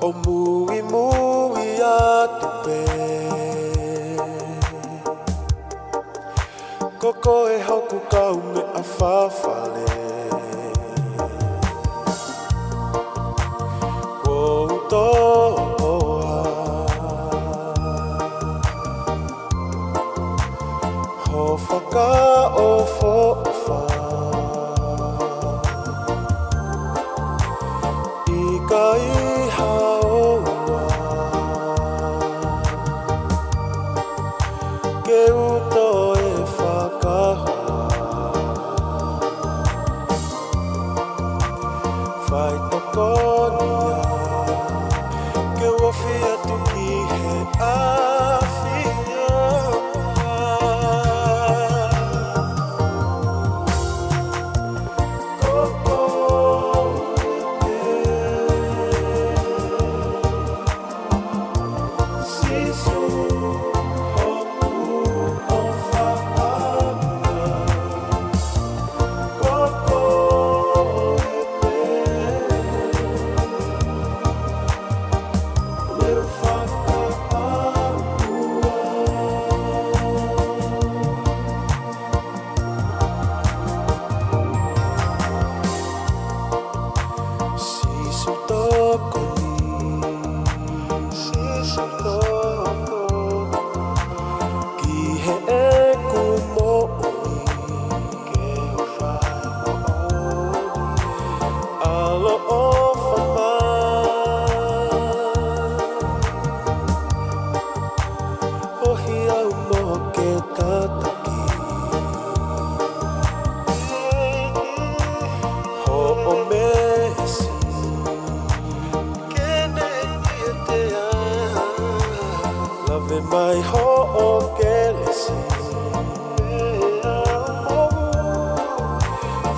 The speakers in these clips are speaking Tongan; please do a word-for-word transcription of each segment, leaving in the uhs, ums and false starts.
ʻO muimui atu pē, ko koe hoku kaumeʻa fafale. Kuo u toʻoa ho fakaʻofoʻofa. ʻIkai haʻo ʻofa ke u toe fakahoa. Faitokoni ia ke u ofi atu ki he ʻAfiona. Ko koe pē, Sīsū, hoku ʻofaʻanga. Ko koe pē, leo fakaʻauha. Sīsū tokoni, Sīsū tokoni ki heʻeku moʻui, ke u fai moʻoni. ʻAloʻofa mai, ʻohi au mo ke tataki. Hoʻo meesi ke ne ʻiate au. Lave mai hoʻo kelesi,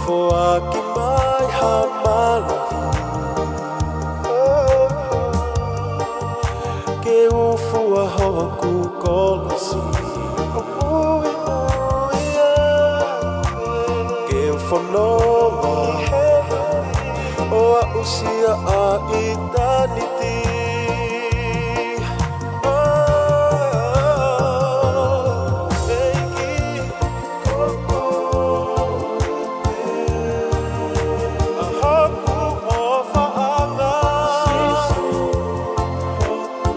foaki mai ha mālohi ke u fua hoku kolosi. Ke u fononga ʻo aʻusia ʻa ʻitāniti. ʻEiki, ko koe pē, ʻa hoku ʻofaʻanga. Sīsū, hoku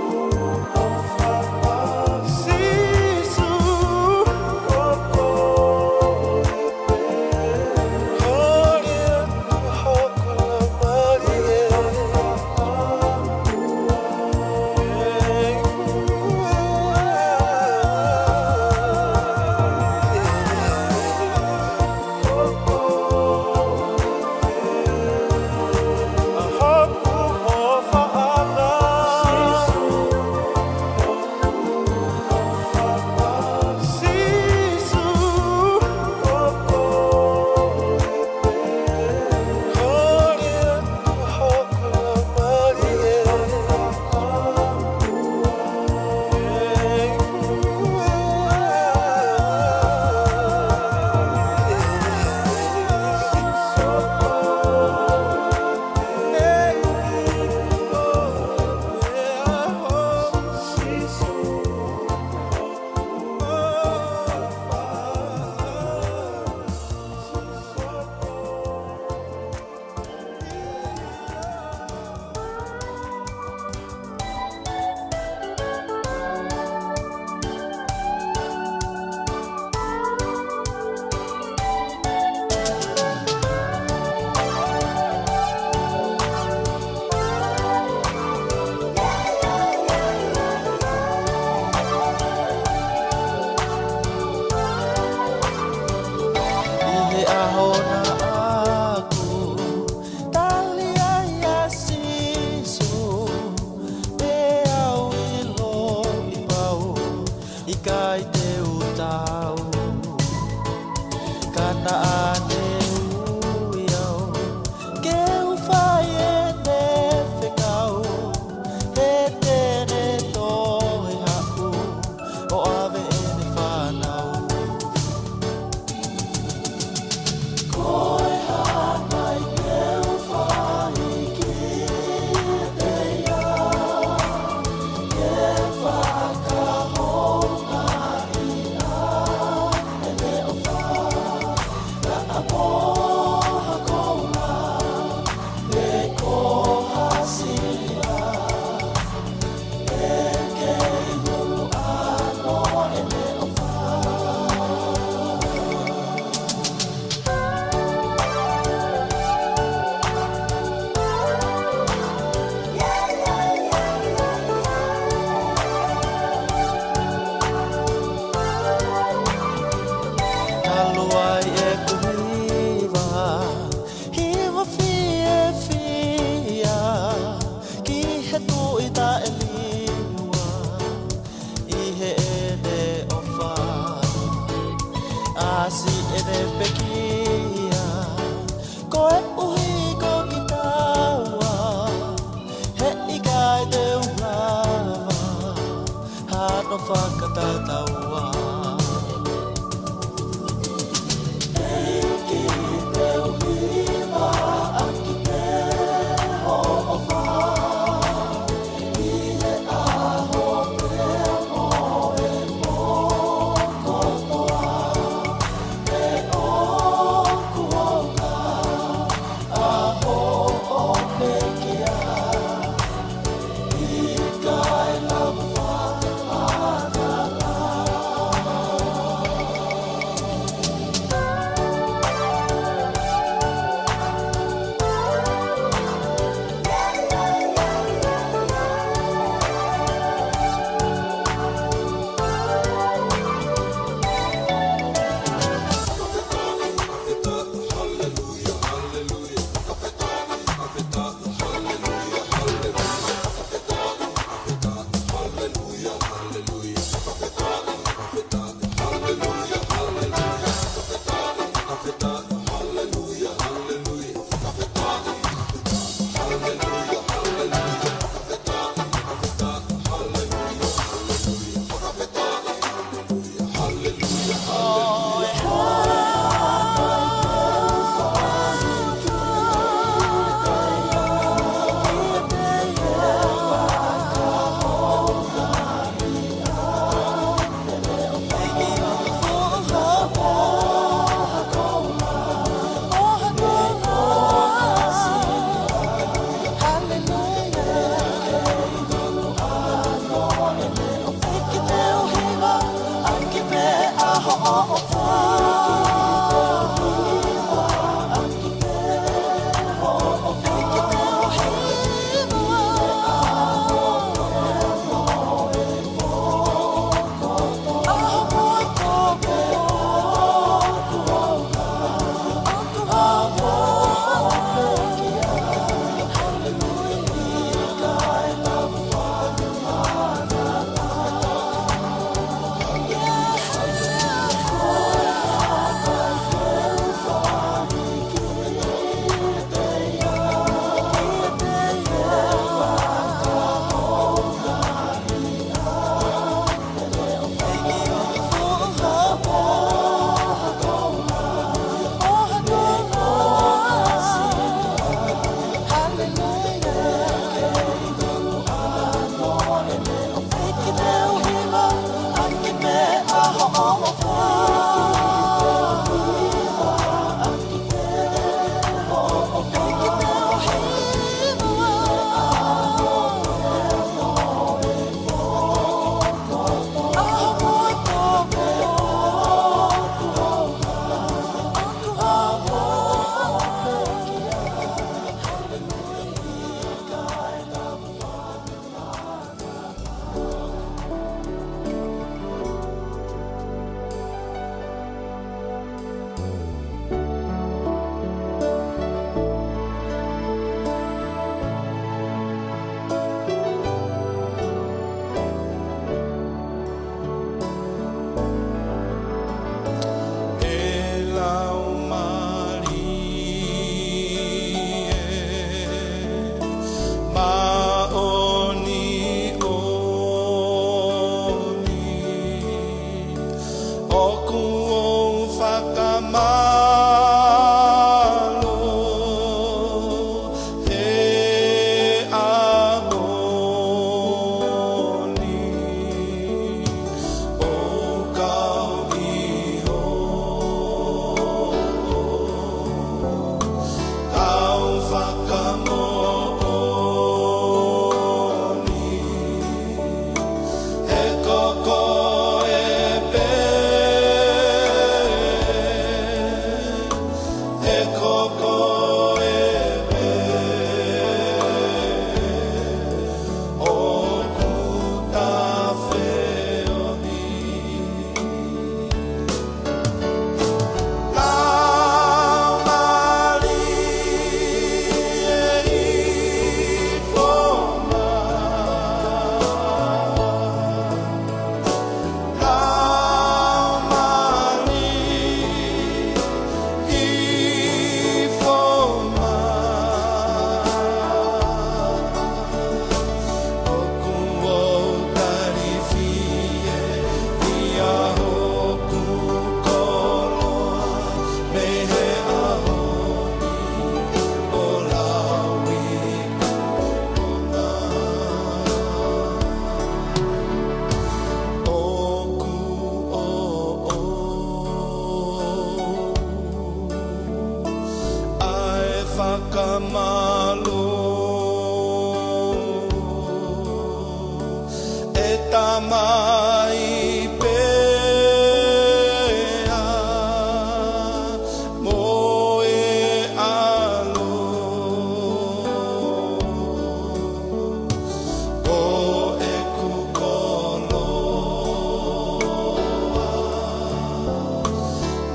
ʻofaʻanga. Sīsū, ko koe pē, holi atu hoku laumālie. Ka mālō e Tamai pea mo e ʻAlo, ko ʻeku koloa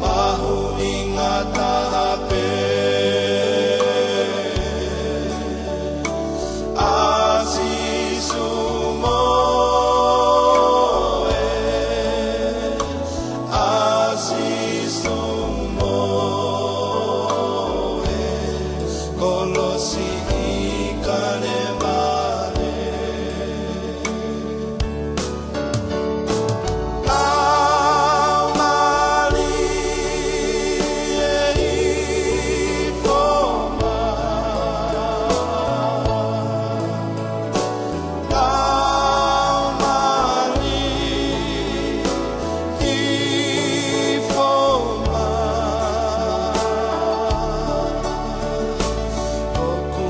mahuʻinga taha pē ʻa Sīsū mo e, ʻa Sīsū mo e kolosi ʻi Kalevale. Laumālie hifo mai. Laumālie hifo mai. ʻOku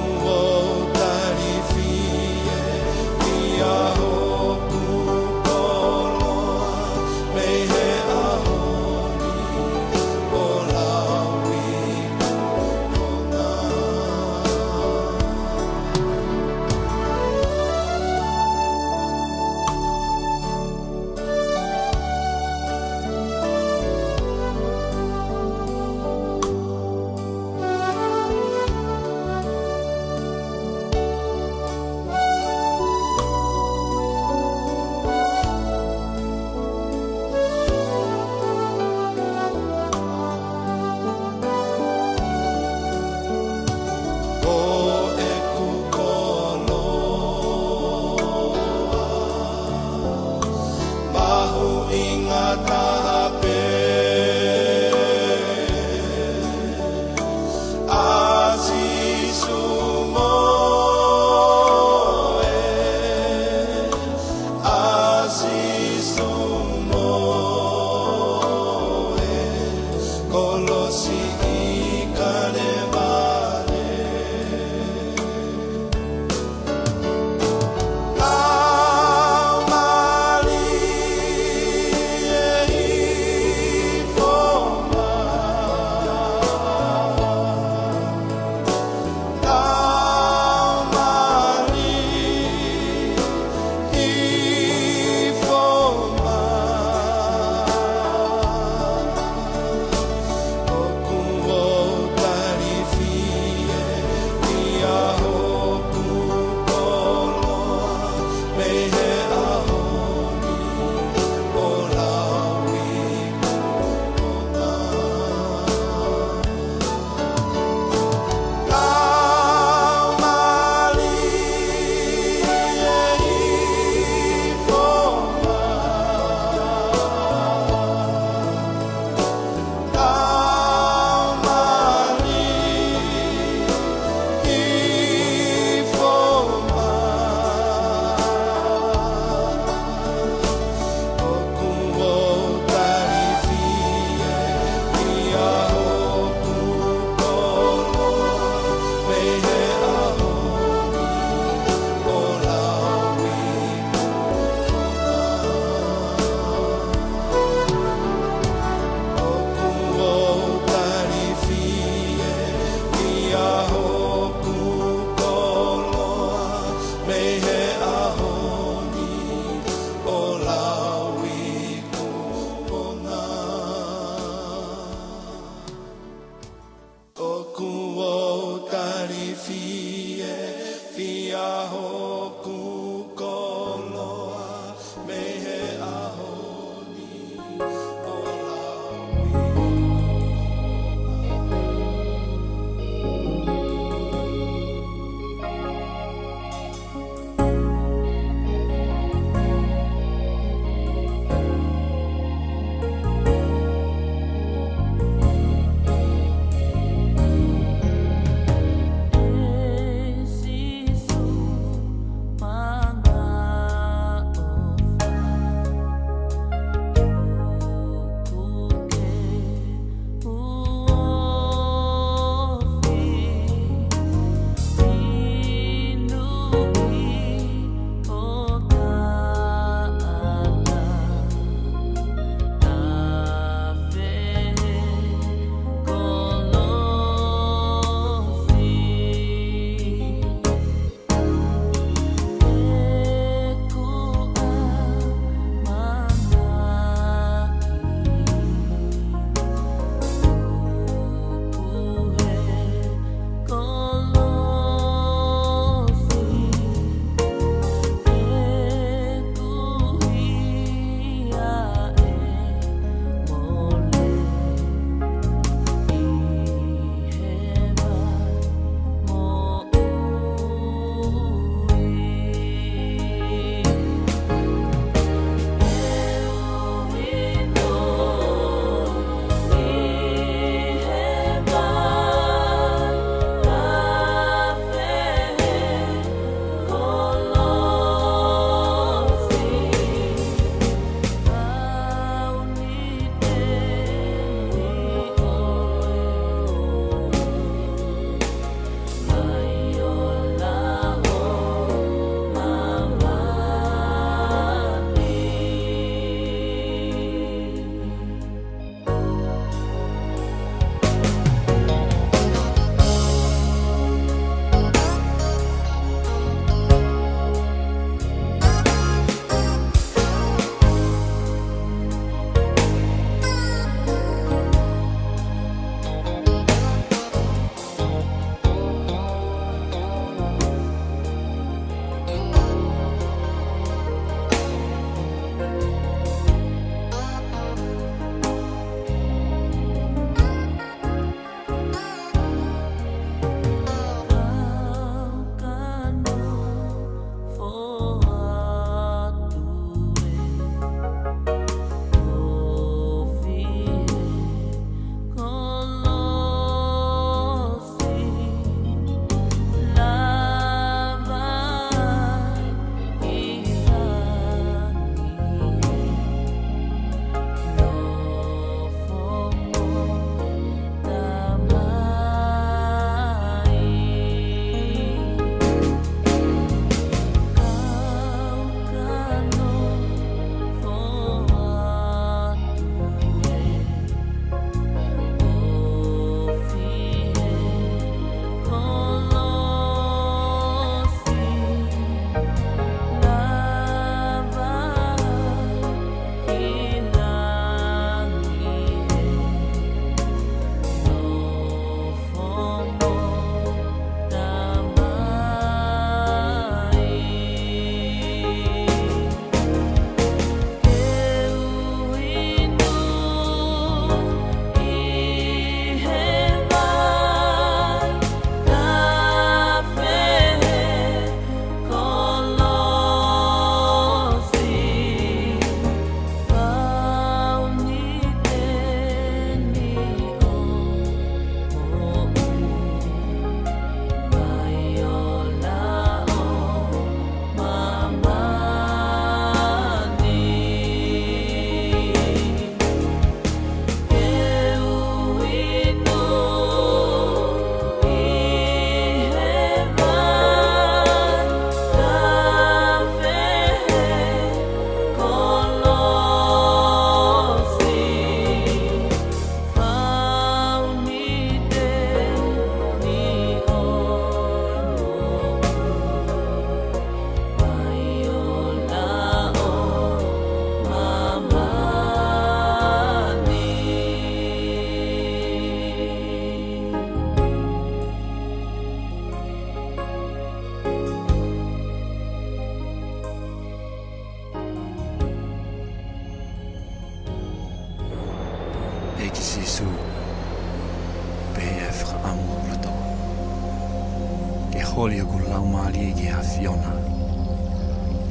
Holi hoku laumālie ki he ʻAfiona,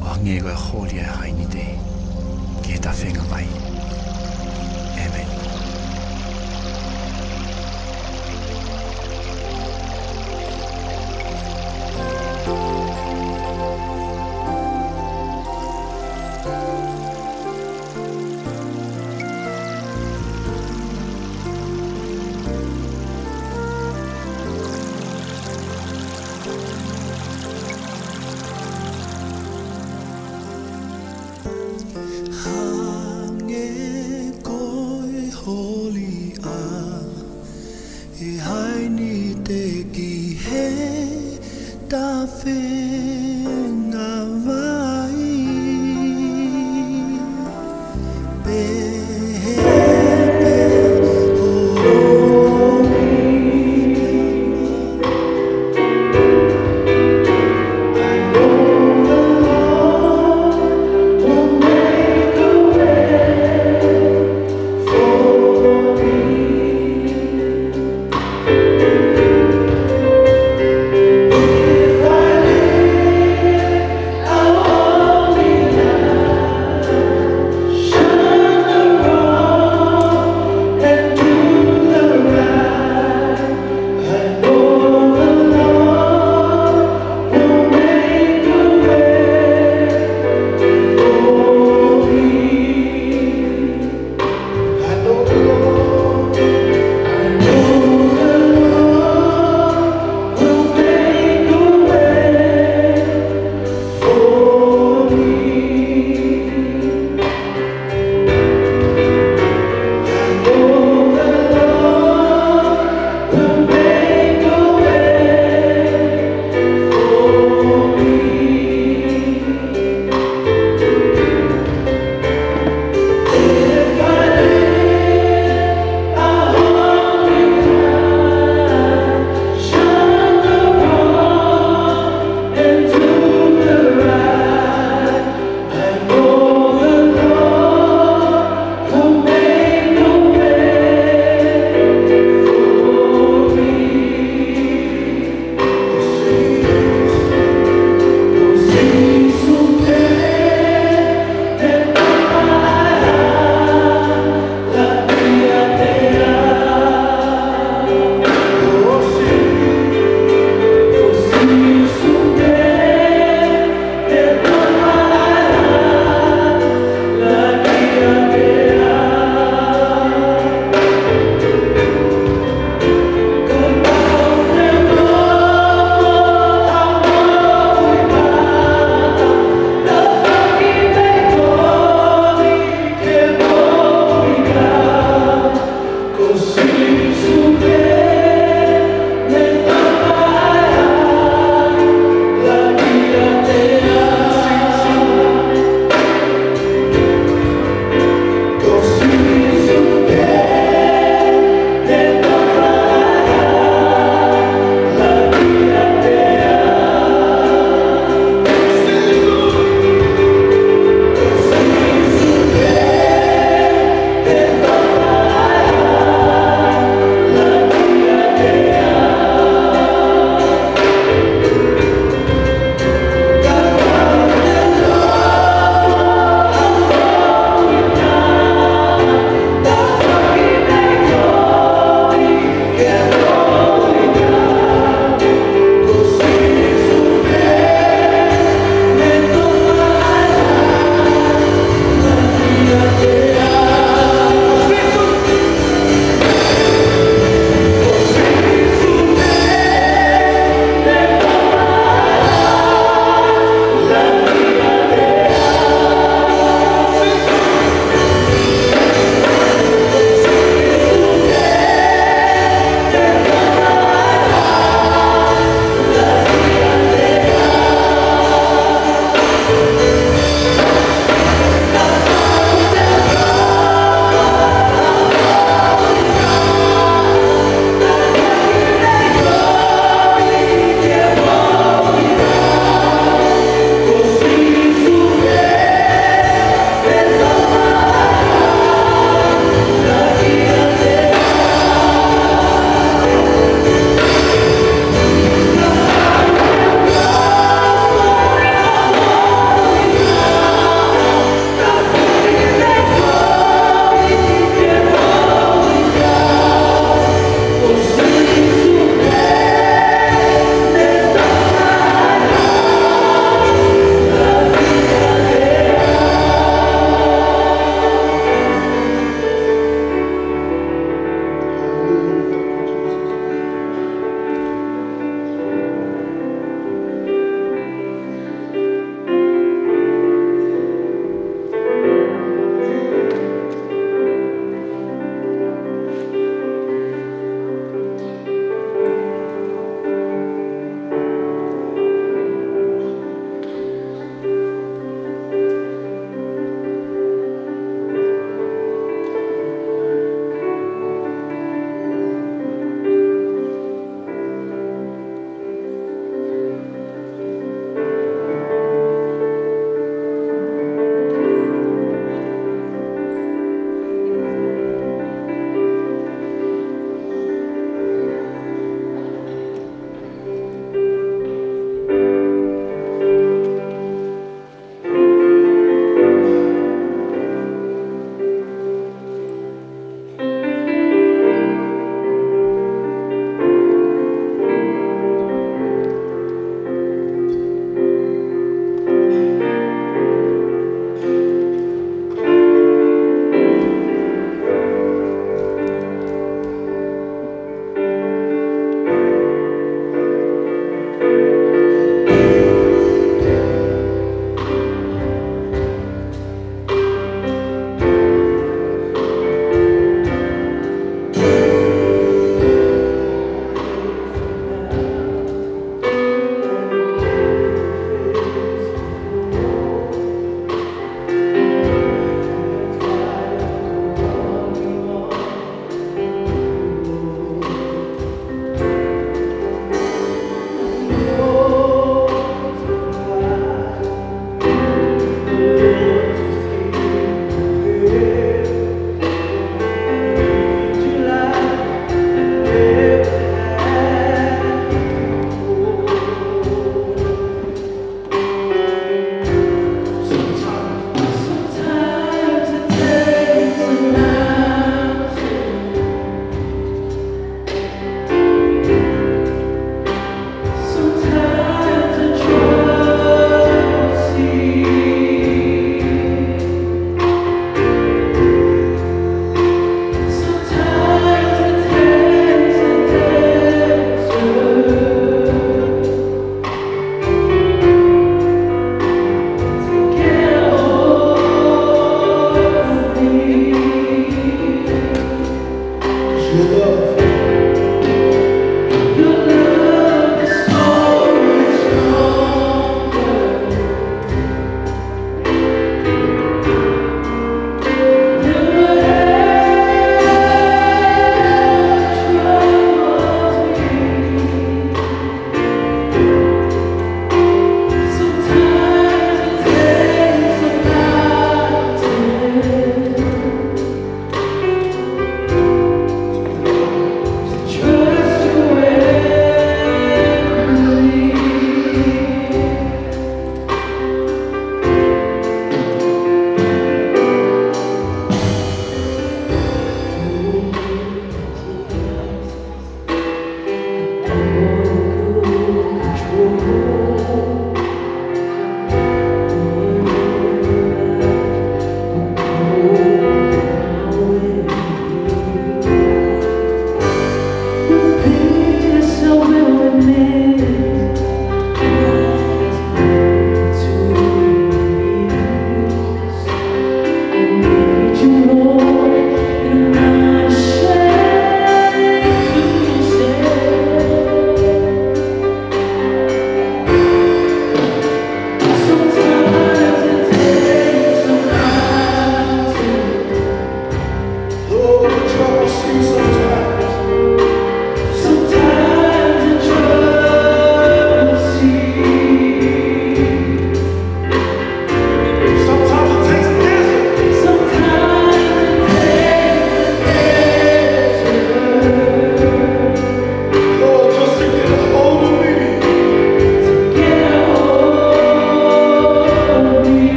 ʻo hangē ko e holi ʻa e hainite ki he tafenga vai. ʻĒmeni. Hangē ko e holi ʻa e hainite ki he tafenga vai. Pehē pē ʻo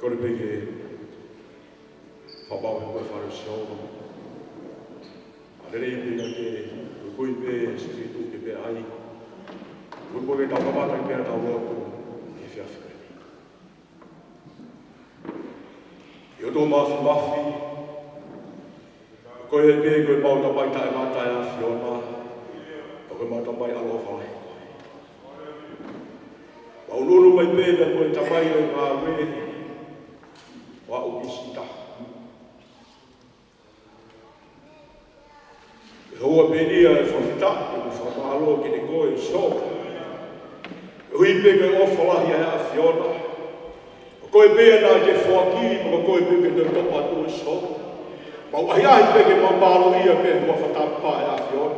Kole pē ke fakapapauʻi ʻe he fale ʻo Sihova ʻa e lelei pē ʻa e, ko e kui pē ʻa e sefetuʻu ke pea ai. Ko e pō ke tau kamata pē ʻetau lotu ʻi he efiafi ko eni. ʻE ʻOtua Māfimafi, ko koe pē ko ʻemau Tamai taʻengata ʻa e ʻAfiona, pea ko ʻemau Tamai ʻaloʻofa lahi koe. Mau ʻunuʻunu mai pē pea ko e Tamai ʻo e ngāue, ʻo aʻu ki siʻi taha. ʻE houa pē eni ʻa e fakafetaʻi mo e fakamālō kiate koe Sihova. Koeʻuhi pē ko e ʻofa lahi ʻa e ʻAfiona. Ko koe pē ia naʻa ke foaki, pea ko koe pē ke toe toʻo atu Sihova. Mau ʻahiʻahi pē ke mau mālōʻia pē ho huafa tapu ʻa e ʻAfiona.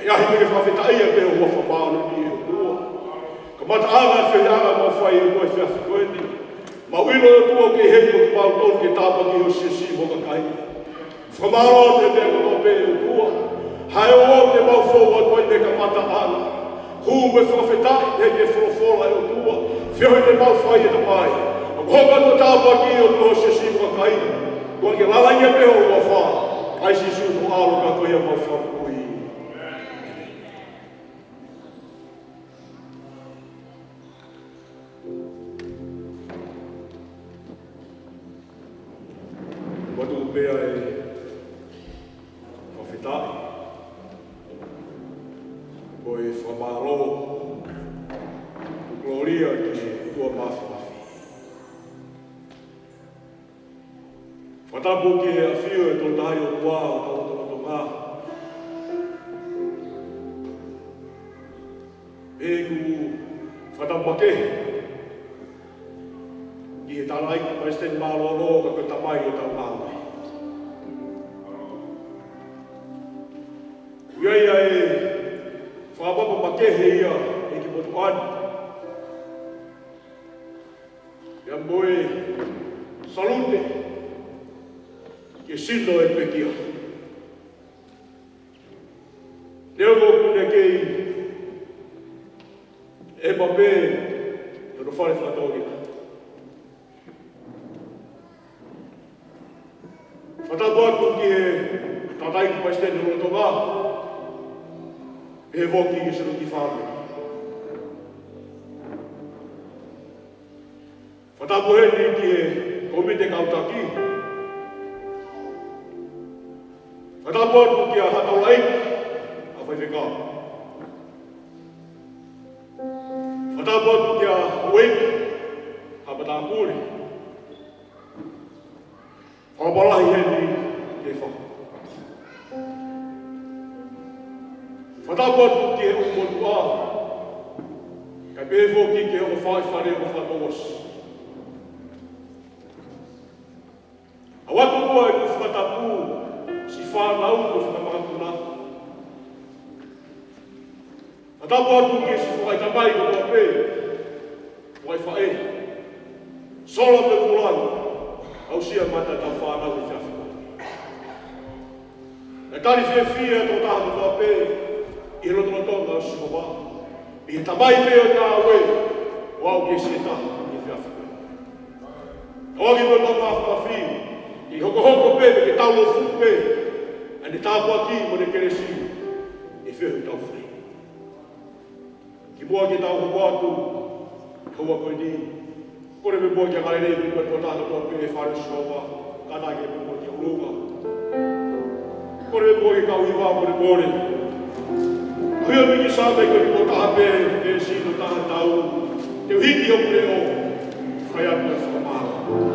ʻAhiʻahi pē ke fakafetaʻia pē ho huafa māʻoniʻoni ʻe ʻOtua. Kamataʻanga ʻo e feʻiloaki ʻoku mau fai ʻi he efiafi ko eni. Mau ʻilo ʻOtua ʻoku kei ʻi heni mo kimautolu ke tāpuakiʻi ho siasi mo e kakai. Fakamālō atu he meʻa kotoa pē ʻOtua. Hā e ʻofa te mau fou atu ai mei he kamataʻanga. Hū mo e fakafetaʻi he ke folofola ʻe ʻOtua. Feohi te mau fai ʻe Tamai. ʻOku hoko atu ʻa e tāpuaki ʻOtua ho siasi mo e kakai. Kuo ke lalaʻi pē ho huafa. ʻIa Sīsū ko e ʻAlo ka ko ia ʻemau Fakamoʻui. Mau tuku pē ʻa e fakafetaʻi mo e fakamālō, mo e kolōlia ki he ʻOtua Māfimafi. Fakatapu ki he ʻafio ʻa e Tolu Tahaʻi ʻOtua ʻo hotau lotolotonga. Pea ʻoku ou fakatapu makehe ki he Tangataʻeiki Palesiteni Mālōlō ka ko e tamai ʻo ʻetau ngāue. ʻOku ʻi ai ʻa e fakaʻapaʻapa makehe ia ʻi he kiʻi motuʻa ni. Pea mo e salute ki he sino ʻo e pekia. Neongo ʻoku ne kei ʻi he mape ʻi hono fale fakatōkilalo. Fakatapu atu ki he Tangataʻeiki Palesiteni ʻo e Lotolotonga, pehē foki ki he sino ki he fāmili. Fakatapu heni ki he kōmiti kau taki. Fakatapu atu ki he Haʻa Taulaʻeiki, ʻa e faifekau. Fakatapu atu ki he houʻeiki, ʻa e matāpule. Fakatapu lahi heni ki he faʻu. Fakatapu atu ki he ʻū motuʻa, kae pehē foki ki he ʻofa ʻi fale ʻo e fānau ʻosi. ʻOatu muʻa ʻeku fakatapu siʻi fānau mo e fanga makapuna. Fakatapu atu ki he siʻi foʻi tamai kotoa pē, foʻi faʻē. Sola mo e kūlangi, aʻusia mai ʻetau fānau he efiafi. Naʻe tali fiefia ʻa e tokotaha kotoa pē ʻi he lotolotonga ʻo Sihova, ʻi he tamai pē ʻo e ngāue, ʻo aʻu ki siʻi taha ʻi he efiafi. ʻOange ʻe he ʻOtua Māfimafi ke hokohoko pē, ke tau lotu pē ʻa ʻene tāpuaki mo ʻene kelesi ʻi he feohi ʻoku tau fai. Kimuʻa ke tau hoko atu he houa ko eni, kole pē muʻa ke ʻakalelei pē muʻa e tokotaha kotoa pē he fale ʻo Sihova, kātaki pē muʻa ki ʻolunga. Kole pē muʻa ke kau hiva molemole. Ko ia miki sāme ko ni ko taha pē, ke sino taha tau. Te u hiki hoku leʻo, fai atu e fakamālō.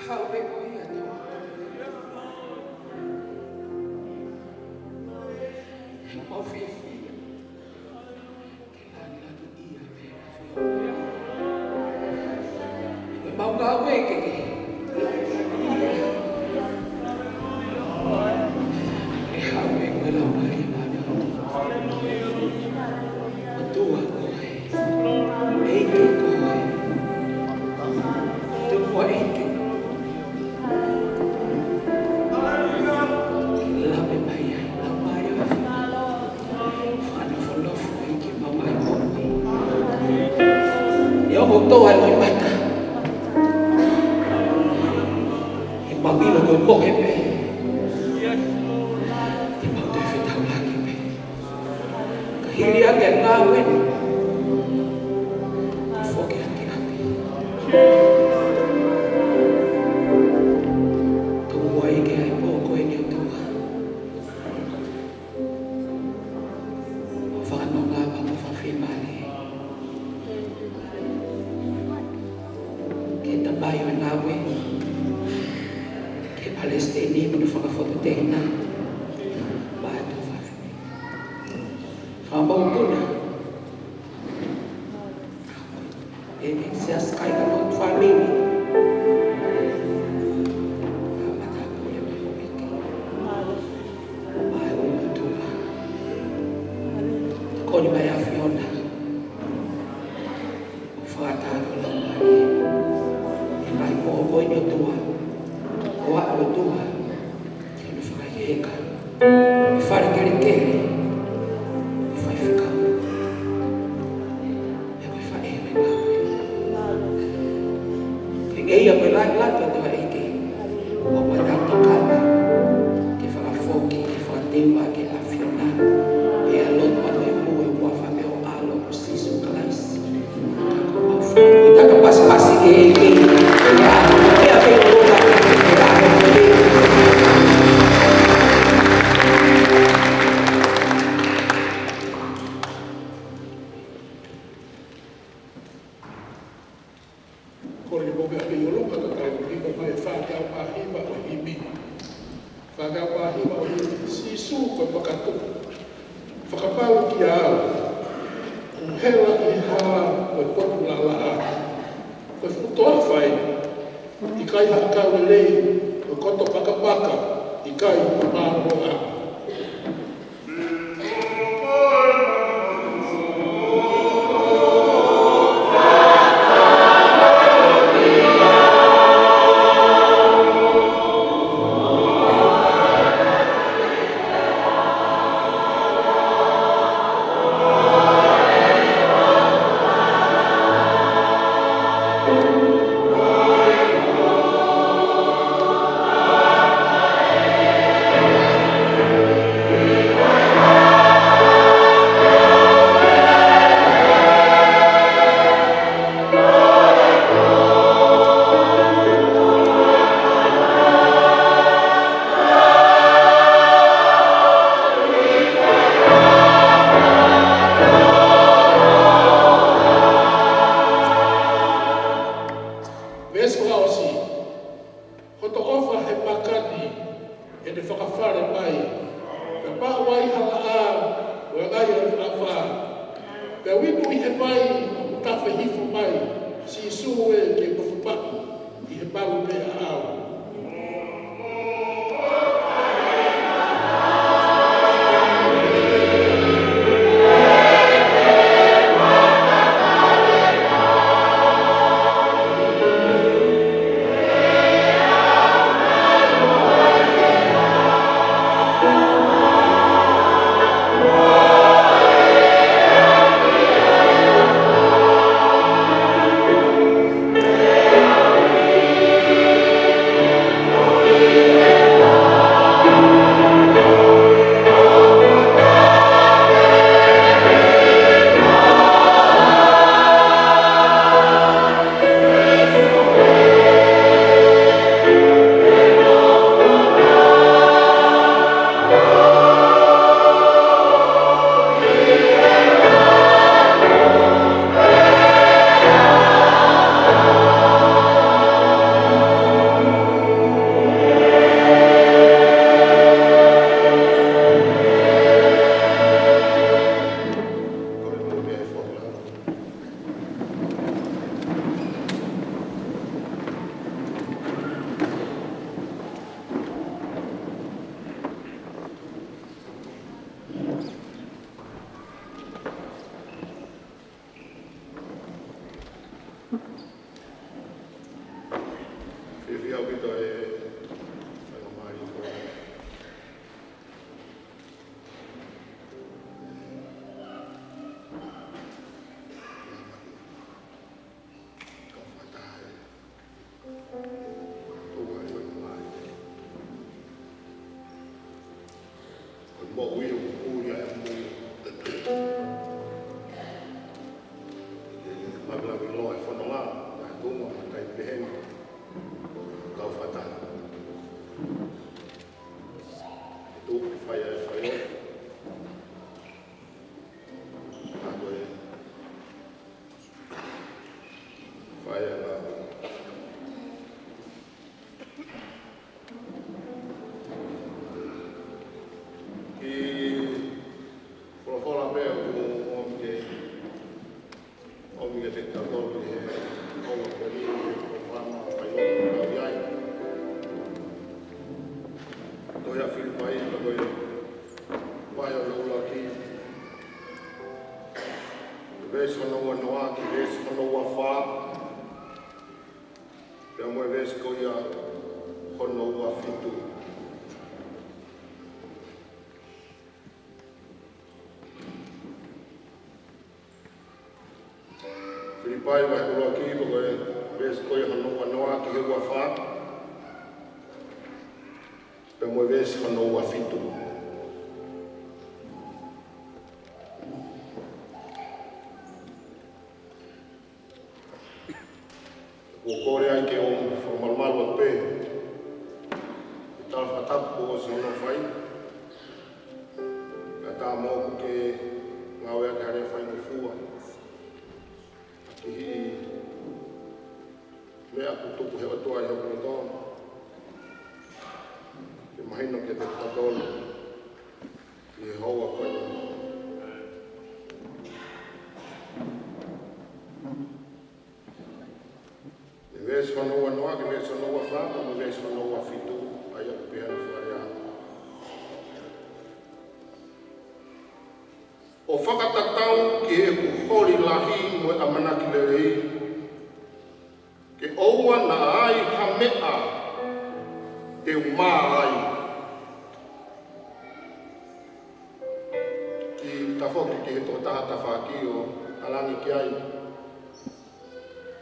Haʻu pē koe ʻOtua. He mau fiefia ke langilangiʻia pē ʻa e ʻAfiona. He mau ngāue ke ke. Ke haʻu pē koe Laumālie Māʻoniʻoni. ʻOtua koe. ʻEiki koe. Tuku ʻa ʻEiki. Lave mai ai, Laumālie ʻo e ʻAfiona. Fakanofonofo ʻEiki ʻemau ngaahi moʻui. ʻE ongo toa ni mata. ʻEmau ʻilo ko e mohe pē. ʻEmau toe fetaulaki pē. Ka hili ange ʻa e ngāue ni, ka foki ange ʻa e ʻapi. Tuku ai ke ʻi ai pē ko eni ʻOtua. Fakanonga pea mo fakafiemālie. Ki he tamai ʻo e ngāue. Ki he palesiteni mo e fanga fototehina. Pea ʻi ai pē fakafiemālie. Fakamoʻui puna. ʻEiki, siasi kāinga mo e fāmili. Ka matāpule mo e ʻEiki. Mai ʻo e ʻOtua. Ko ni mai ʻAfiona. ʻO fakatātā ʻo Laumālie. ʻI he ngaahi pō ko eni ʻOtua. ʻO aʻu ʻOtua. Ke ne fakaʻikaiʻi. ʻI he fale kelekele. ʻI he faifekau. ʻI he faʻē ʻo e ngāue. Ke ngeia mo e langilangi ʻo e ʻEiki. ʻO manatu tokanga. Ke fakafoki, ke fakateuʻi, ke ʻAfiona. Pea lotu ʻa e ʻEiki ʻi he huafa mo e ʻAlo ko Sīsū Kalaisi. Taka pasipasi ke, ke, ke, ke, ke, ke, ke, Ko e moʻui ʻa e ʻolunga ka tau hiva mai e fā teau mā hiva ʻo e himi. Fā teau mā hiva ʻo e himi. Sīsū ko e makatuʻu. Fakapapau kiate au. Kuo u hela ʻi he hala ʻo e potu laʻalaʻā. Ko e fuʻu toafa ē. ʻIkai ha ʻakau lelei. Ko e koto pakapaka. ʻIkai ha mālōlōʻanga. Veesi fakaʻosi. Hoto ʻofa he makani, ʻene fakafale mai. Pea maʻu ai ha laʻā, ʻo e ngai ʻo e fāfā. Pea u inu ʻi he vai, ʻoku tafe hifo mai. Sīsū ē, ke u nofo maʻu ʻi he malu meʻa ʻaʻau. Fiefia ʻaupito e faingamālie ko eni. Kau fakataha e tō mai faingamālie. Ko e moʻui ʻoku puli ai e moʻui. Ke lavelave loa e fononga, na tō mai matai pehē ni. Kau fakataha. Ke tō ke fai ai e fai o. Ka ko e fai ʻa e ngāue. Kiʻi folofola pē ʻoku ʻomi ke, ʻomi kiate kitautolu ʻi he ʻaho ko eni, ʻi he polokalama fai o kau ai. Tohi ʻa Filipai, ka ko e vahe hono ʻuluaki. Veesi hono ua noa ki he veesi hono ua fā. Pea mo e veesi ko ia hono ua fitu. Filipai vahe ʻuluaki, pea ko e veesi ko ia hono ua noa ki he ua fā. Pea mo e veesi hono ua fitu. ʻOku ou kole ai ke u fakamalumalu atu pē e tala fakatapu kuo ʻosi hono fai. Kae ʻatā moʻoku ke ngāueʻaki ha lea faingofua. Ki he meʻa kuo tuku he ʻOtua ʻi hoku loto. Ke mahino kiate kitautolu ʻi he houa ko eni. ʻI he veesi hono ua noa ki he veesi hono ua fā, mo e veesi hono ua fitu, ʻa ia ʻoku pehē hono fakalea. ʻO fakatatau ki heʻeku holi lahi mo e ʻamanaki lelei, ke ʻoua naʻa ai ha meʻa te u mā ai. Kiʻi tafoki ki he tokotaha tafaʻaki ʻo talaange ki ai.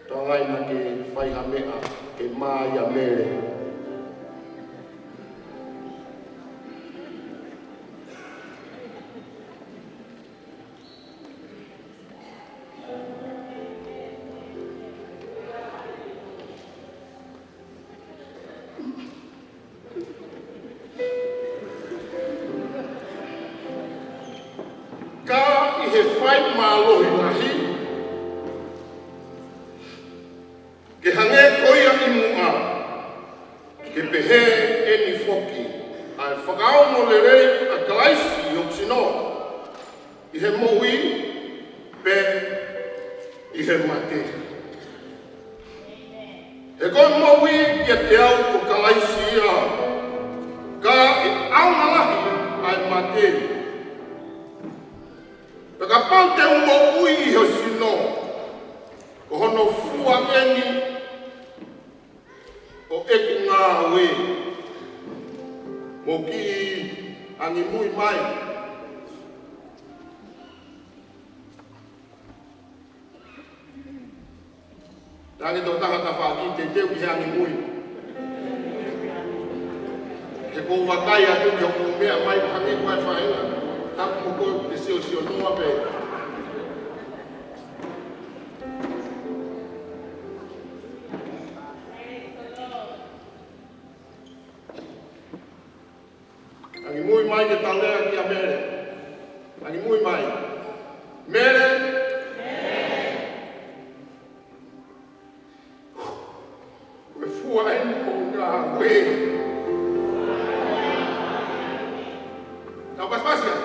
Talaange naʻa ke fai ha meʻa ke mā ai ʻa Mele. Ka ʻi he fai mālohi lahi, ke hangē ko ia ʻi muʻa, ke pehē eni foki, ʻa e fakaongo lelei ʻa Kalaisi ʻi hoku sino, ʻi he moʻui pe ʻi he mate. He ko e moʻui kiate au ko Kalaisi ia, ka ʻe ʻaonga lahi ʻa e mate. Pea kapau te u moʻui ʻi ho sino, ko hono fua eni ʻo ʻeku ngāue. Mou kiʻi angimui mai. Talaange ki ho tokotaha tafaʻaki, teuteu ki he angimui. He ʻoku ou vakai atu ki hoʻo meʻa mai, hangē ko e faʻahinga tapu mo koe, te ke siosio noa pē. Angimui mai ke tau lea kia Mele. Angimui mai. Mele. Ko e fua eni ʻo e ngāue. Tau pasipasi ā.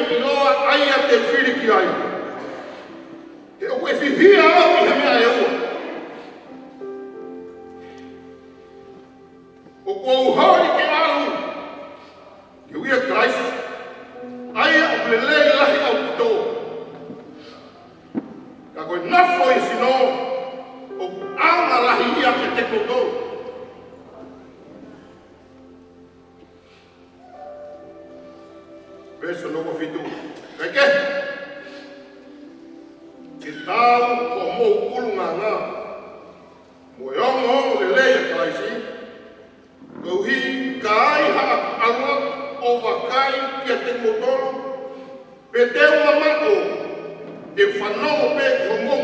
ʻiloa ʻa ia te u fili ki ai. He ʻoku ʻefihia au ʻi he meʻa ʻe ua. ʻOku ou holi ke ʻalu ke ui ʻa Kalaisi, ʻa ia ʻoku lelei lahi ʻaupito. Ka ko e nofo ʻi he sino ʻoku ʻaonga lahi ia kiate kimoutolu. Veesi hono ua fitu. Kae kehe, ke tau ko homou ʻulungaanga mo e ongoongolelei ʻa Kalaisi, koeʻuhi ka ai haʻaku ʻalu ʻo vakai kiate kimoutolu, pe te u mamaʻo, te u fanongo pē ki hoʻomou